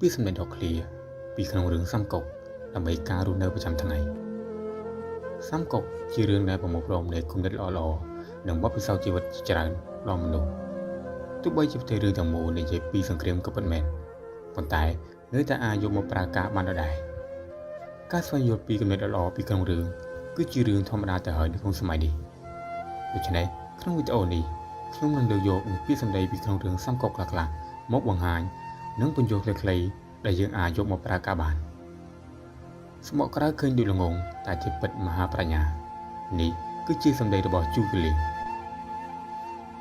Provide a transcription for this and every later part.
ពាក្យសម្ដីដ៏ឃ្លាពីក្នុងរឿងសាមកុកដើម្បីការរស់នៅប្រចាំថ្ងៃសាមកុកជារឿងដែលប្រមូលផ្ដុំនូវគំនិតល្អៗនិងបទពិសោធន៍ជីវិតជាច្រើនដល់មនុស្សទោះបីជាផ្ទៃរឿងទាំងមូលនិយាយពីសង្គ្រាមក៏ពិតមែនប៉ុន្តែនៅតែអាចយកមកប្រើការបានដដែលការស្វែងយល់ពីគំនិតល្អៗពីក្នុងរឿងគឺជារឿងធម្មតាទៅហើយនៅក្នុងសម័យនេះដូច្នេះក្នុងវីដេអូនេះខ្ញុំនឹងលើកយកនូវពាក្យសម្ដីពីក្នុងរឿងសាមកុកខ្លះៗមកបង្ហាញនិងពន្យល់ខ្លីៗដែលយើងអាចយកមកប្រើការបានស្បកក្រៅឃើញដូចល្ងងតែជាពិតមហាប្រាជ្ញានេះគឺជាសម្ដីរបស់ជូកលី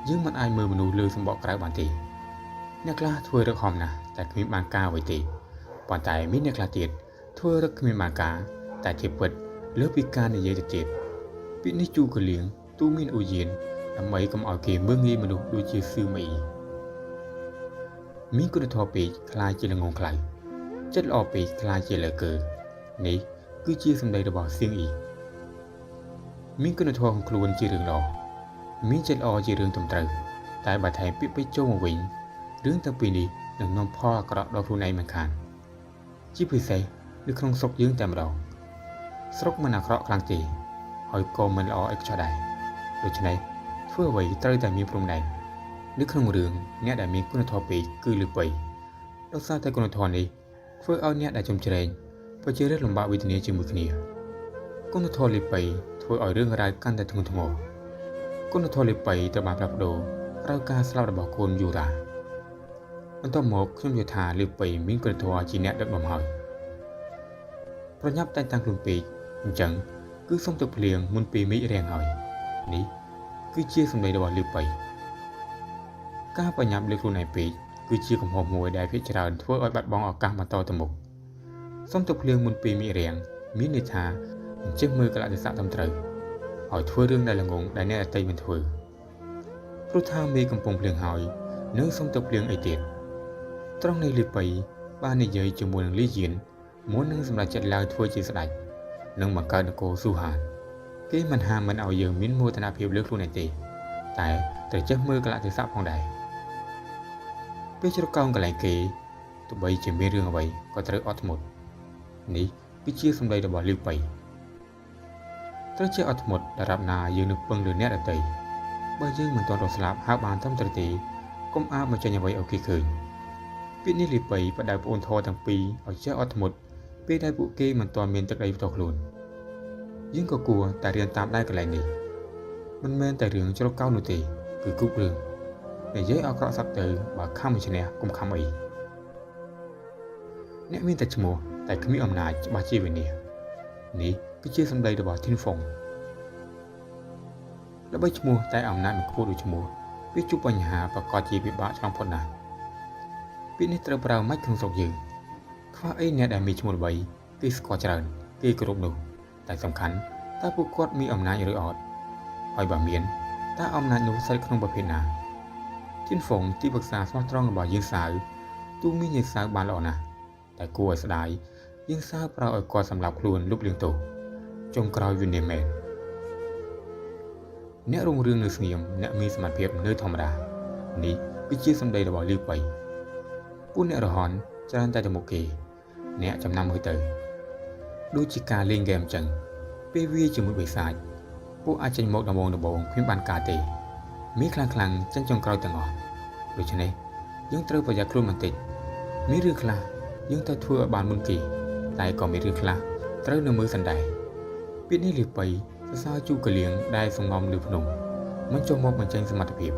យើងមិនអាចមើលមនុស្សលើសម្បកក្រៅបានទេអ្នកខ្លះធ្វើរឹកហំណាស់តែគ្មានបានការអ្វីទេប៉ុន្តែមានអ្នកខ្លះទៀតធ្វើរឹកគ្មានបានការតែជាពិតលើសពីការនិយាយទៅទៀតពាក្យនេះជូកលៀងទូមានឧយានដើម្បីកុំឲ្យគេមើលងាយមនុស្សដូចជាសឺមីមានគុណធម៌ពេកខ្លាចជាល្ងងខ្លៅចិត្តល្អពេកខ្លាចជាលើកើនេះគឺជាសម្ដីរបស់សៀងអ៊ីមានគុណធម៌ក្នុងខ្លួនជារឿងល្អមានចិត្តល្អជារឿងត្រឹមត្រូវតែបើថែមពាក្យពេចន៍ចូលមកវិញរឿងទាំងពីរនេះនឹងនាំផលអាក្រក់ដល់ខ្លួនឯងមិនខានជាពិសេសនៅក្នុងស្រុកយើងតែម្ដងស្រុកមិនអាក្រក់ខ្លាំងទេហើយក៏មិនល្អឥតខ្ចោះដែរដូច្នេះធ្វើអ្វីត្រូវតែមានព្រំដែននៅក្នុងរឿងអ្នកដែលមានគុណធម៌ពេកគឺលឺប៉ីដោយសារតែគុណធម៌នេះធ្វើឲ្យអ្នកដែលជំជ្រែងប្រជារាស្ត្រលំបាកវេទនាជាមួយគ្នាគុណធម៌លីប៉ីធ្វើឲ្យរឿងរ៉ាវកាន់តែធ្ងន់ធ្ងរគុណធម៌លីប៉ីត្រូវបានផ្លាស់ប្ដូរក្រោយការស្លាប់របស់កូនយូរ៉ាបន្ទាប់មកខ្ញុំយល់ថាលីប៉ីមានគុណធម៌ជាអ្នកដឹកនាំហើយប្រញាប់តែងតាំងខ្លួនពេកអញ្ចឹងគឺសុំទឹកភ្លៀងមុនពេលមេឃរាំងហើយនេះគឺជាសម្ដីរបស់លីប៉ីការប្រញាប់លើខ្លួនឯងពេកគឺជាកំហុសមួយដែលភាគច្រើនធ្វើឲ្យបាត់បង់ឱកាសបន្តទៅមុខសុំទឹកភ្លៀងមុនពេលមេឃរាំងមានន័យថាមិនចេះមើលកលៈទេសៈត្រឹមត្រូវឲ្យធ្វើរឿងដែលល្ងងដែលអ្នកដទៃមិនធ្វើព្រោះថាមេឃកំពុងភ្លៀងហើយនៅសុំទឹកភ្លៀងអីទៀតត្រង់នេះលីប៉ីបាននិយាយជាមួយនឹងលីយៀនមុននឹងសម្រេចចិត្តឡើងធ្វើជាស្ដេចនិងបង្កើតនគរស៊ូហានគេមិនហាមមិនឲ្យយើងមានមោទនភាពលើខ្លួនឯងទេតែត្រូវចេះមើលកលៈទេសៈផងដែរពេលជ្រកកោនកន្លែងគេទោះបីជាមានរឿងអ្វីក៏ត្រូវអត់ធ្មត់នេះគឺជាសម្ដីរបស់លីប៉ីត្រូវចេះអត់ធ្មត់ដរាបណាយើងនឹងពឹងលើអ្នកដទៃបើយើងមិនទាន់រកស្លាប់ហើបានត្រឹមត្រូវទេកុំអាបមកចេញអ្វីឲ្យគេឃើញពាក្យនេះលីប៉ីបដៅប្អូនធរទាំងពីរឲ្យចេះអត់ធ្មត់ពេលដែលពួកគេមិនទាន់មានទឹកដីផ្ទាល់ខ្លួនយើងក៏គួរតែរៀនតាមដែរកន្លែងនេះមិនមែនតែរឿងជ្រកកោននោះទេគឺគ្រប់រឿងនិយាយអក្រក់សັບទៅបើខំមិនឈ្នះកុំខំអីអ្នកមានតែឈ្មោះតែគ្មានអំណាចច្បាស់ជាវិនាសនេះគឺជាសម្ដីរបស់ធីនហ្វុងល្បីឈ្មោះតែអំណាចមិនខ្ពស់ដូចឈ្មោះវាជួបបញ្ហាប្រកបជាពិបាកឆ្លងផុតណាស់ពាក្យនេះត្រូវប្រើមិនក្នុងស្រុកយើងខ្វះអីអ្នកដែលមានឈ្មោះល្បីគេស្គាល់ច្រើនគេគោរពនោះតែសំខាន់តើពួកគាត់មានអំណាចឬអត់ហើយបើមានតើអំណាចនោះស្ថិតក្នុងប្រភេទណាធីនហ្វុងទីប្រឹក្សាស្មោះត្រង់របស់យើងសាវទូមានយើងសាវបានល្អណាស់តែគួរឲ្យស្ដាយយើងសាវប្រើឲ្យគាត់សម្លាប់ខ្លួនលុបលាងទោសចុងក្រោយវិនាសមែនអ្នករុងរឿងនៅស្ងៀមអ្នកមានសមត្ថភាពនៅធម្មតានេះគឺជាសម្ដីរបស់លីប៉ីពួកអ្នករហនច្រើនតែទៅមុខគេអ្នកចំណាំមើលទៅដូចជាការលេងហ្គេមអញ្ចឹងពេលវាជាមួយបិសាចពួកអាចចេញមកដំបងដំបងគ្មានបានការទេមានខ្លាំងខ្លាំងចេញចុងក្រោយទាំងអស់ដូច្នេះយើងត្រូវប្រយ័ត្នខ្លួនបន្តិចមានរឿងខ្លះយើងត្រូវធ្វើឲ្យបានមុនគេតែក៏មានរឿងខ្លះត្រូវនៅមើលសិនដែរពាក្យនេះលីប៉ីសរសើរជូកលៀងដែលសងំលើភ្នំមិនចុះមកបញ្ចេញសមត្ថភាព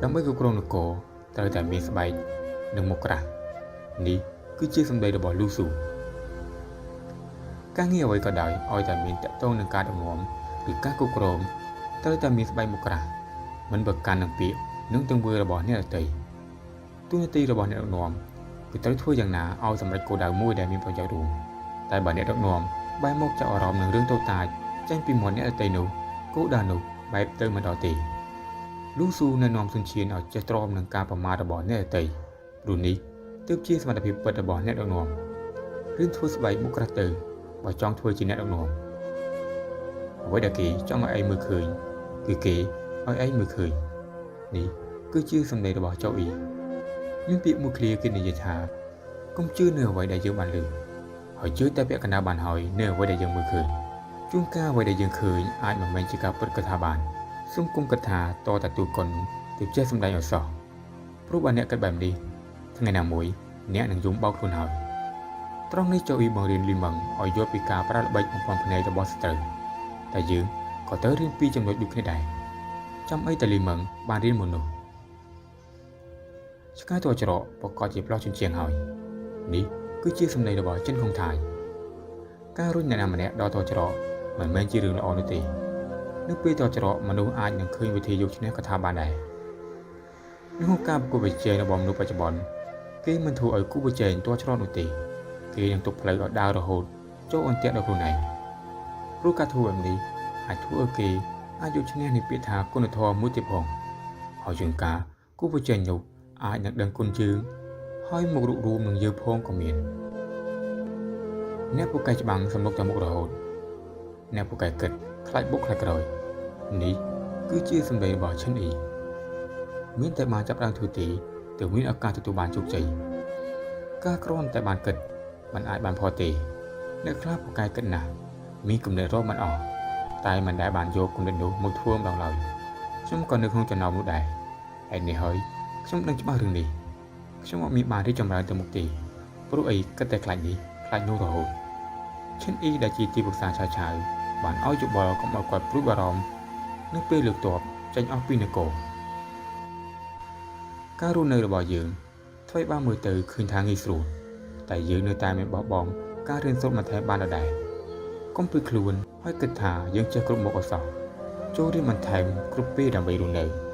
ដើម្បីគ្រប់គ្រងនគរត្រូវតែមានស្បែកនិងមុខក្រាស់នេះគឺជាសម្ដីរបស់លូស៊ូការងារអ្វីក៏ដោយឲ្យតែមានតកតងនឹងការដឹកនាំឬការគ្រប់គ្រងត្រូវតែមានស្បែកមុខក្រាស់មិនប្រកាន់នឹងពាក្យនិងទង្វើរបស់អ្នកដទៃតួនាទីរបស់អ្នកដឹកនាំគឺត្រូវធ្វើយ៉ាងណាឲ្យសម្រេចគោលដៅមួយដែលមានប្រយោជន៍រួមតែបើអ្នកដឹកនាំបែរមកចាប់អារម្មណ៍នឹងរឿងតូចតាចចេញពីមាត់អ្នកដទៃនោះគោលដៅនោះបែបទៅមិនដល់ទេលូស៊ូណែនាំសុនឈៀនឲ្យចេះទ្រាំនឹងការប្រមាថរបស់អ្នកដទៃព្រោះនេះទើបជាសមត្ថភាពពិតរបស់អ្នកដឹកនាំរឿងធ្វើស្បែកមុខក្រាស់ទៅបើចង់ធ្វើជាអ្នកដឹកនាំអ្វីដែលគេចង់ឲ្យឯងមើលឃើញគឺគេឲ្យឯងមើលឃើញនេះគឺជាសម្ដីរបស់ចៅអ៊ី មានពាក្យមួយឃ្លាគេនិយាយថាកុំជឿនៅអ្វីដែលយើងបានឮហើយជឿតែពាក្យកណ្ដាលបានហើយនៅអ្វីដែលយើងមើលឃើញជួនកាលអ្វីដែលយើងឃើញអាចមិនមែនជាការពិតក៏ថាបានសូមគុំគិតថាតតែទូកុនទើបចេះសម្ដែងឲ្យសោះព្រោះបើអ្នកគិតបែបនេះថ្ងៃណាមួយអ្នកនឹងយំបោកខ្លួនហើយត្រង់នេះចូលអ៊ីបង្រៀនលីម៉ឹងឲ្យយល់ពីការប្រើល្បិចបំភាន់ភ្នែករបស់សត្រូវតែយើងក៏ត្រូវរៀនពីចំណុចដូចគ្នាដែរចាំអីតែលីម៉ឹងបានរៀនមុននោះឆ្កែតច្រកប្រកាសជាផ្លោះជញ្ជាំងហើយនេះគឺជាសម្ដីរបស់ចិនខុងថៃការរុញអ្នកណាម្នាក់ដល់តច្រកមិនមែនជារឿងល្អនោះទេនៅពេលតច្រកមនុស្សអាចនឹងឃើញវិធីយកឈ្នះក៏ថាបានដែរក្នុងការប្រកួតប្រជែងរបស់មនុស្សបច្ចុប្បន្នគេមិនធ្វើឲ្យគូប្រជែងតច្រកនោះទេគេនឹងទុកផ្លូវឲ្យដើររហូតចូលអន្ទាក់ដល់ខ្លួនឯងព្រោះការធ្វើបែបនេះអាចធ្វើឲ្យគេអាចយកឈ្នះនៃពាក្យថាគុណធម៌មួយទៀតផងហើយជួនកាលគូប្រជែងនោះអាចនឹងដឹងគុណយើងហើយមករុករួមនឹងយើងផងក៏មានអ្នកពូកែច្បាំងសំលុកតែមុខរហូតអ្នកពូកែគិតខ្លាចបុកខ្លាចក្រោយនេះគឺជាសម្ដីរបស់ឈិនអ៊ីមានតែបានចាប់ដើមធ្វើទេទើបមានឱកាសទទួលបានជោគជ័យការគ្រាន់តែបានគិតมันអាចបានផលទេអ្នកខ្លះពូកែគិតណាស់មានគំនិតរកមិនអស់តែមិនដែលបានយកគំនិតនោះមកធ្វើម្ដងឡើយខ្ញុំក៏នៅក្នុងចំណោមនោះដែរហេតុនេះហើយខ្ញុំដឹងច្បាស់រឿងនេះខ្ញុំអត់មានបានរីកចម្រើនទៅមុខទេព្រោះអីគិតតែខ្លាចនេះខ្លាចនោះរហូតឈិនអ៊ីដែលជាទីប្រឹក្សាឆាវឆាវបានឲ្យយោបល់កុំឲ្យគាត់ព្រួយបារម្ភនៅពេលលើកទ័ពចេញអស់ពីនគរការរស់នៅរបស់យើងធ្វើឲ្យបានមើលទៅឃើញថាងាយស្រួលតែយើងនៅតែមិនបោះបង់ការរៀនសូត្របន្ថែមបានដដែលកុំភ្លេចខ្លួនហើយគិតថាយើងចេះគ្រប់មុខអសោះចូលរៀនបន្ថែមគ្រប់ពេលដើម្បីរស់នៅ។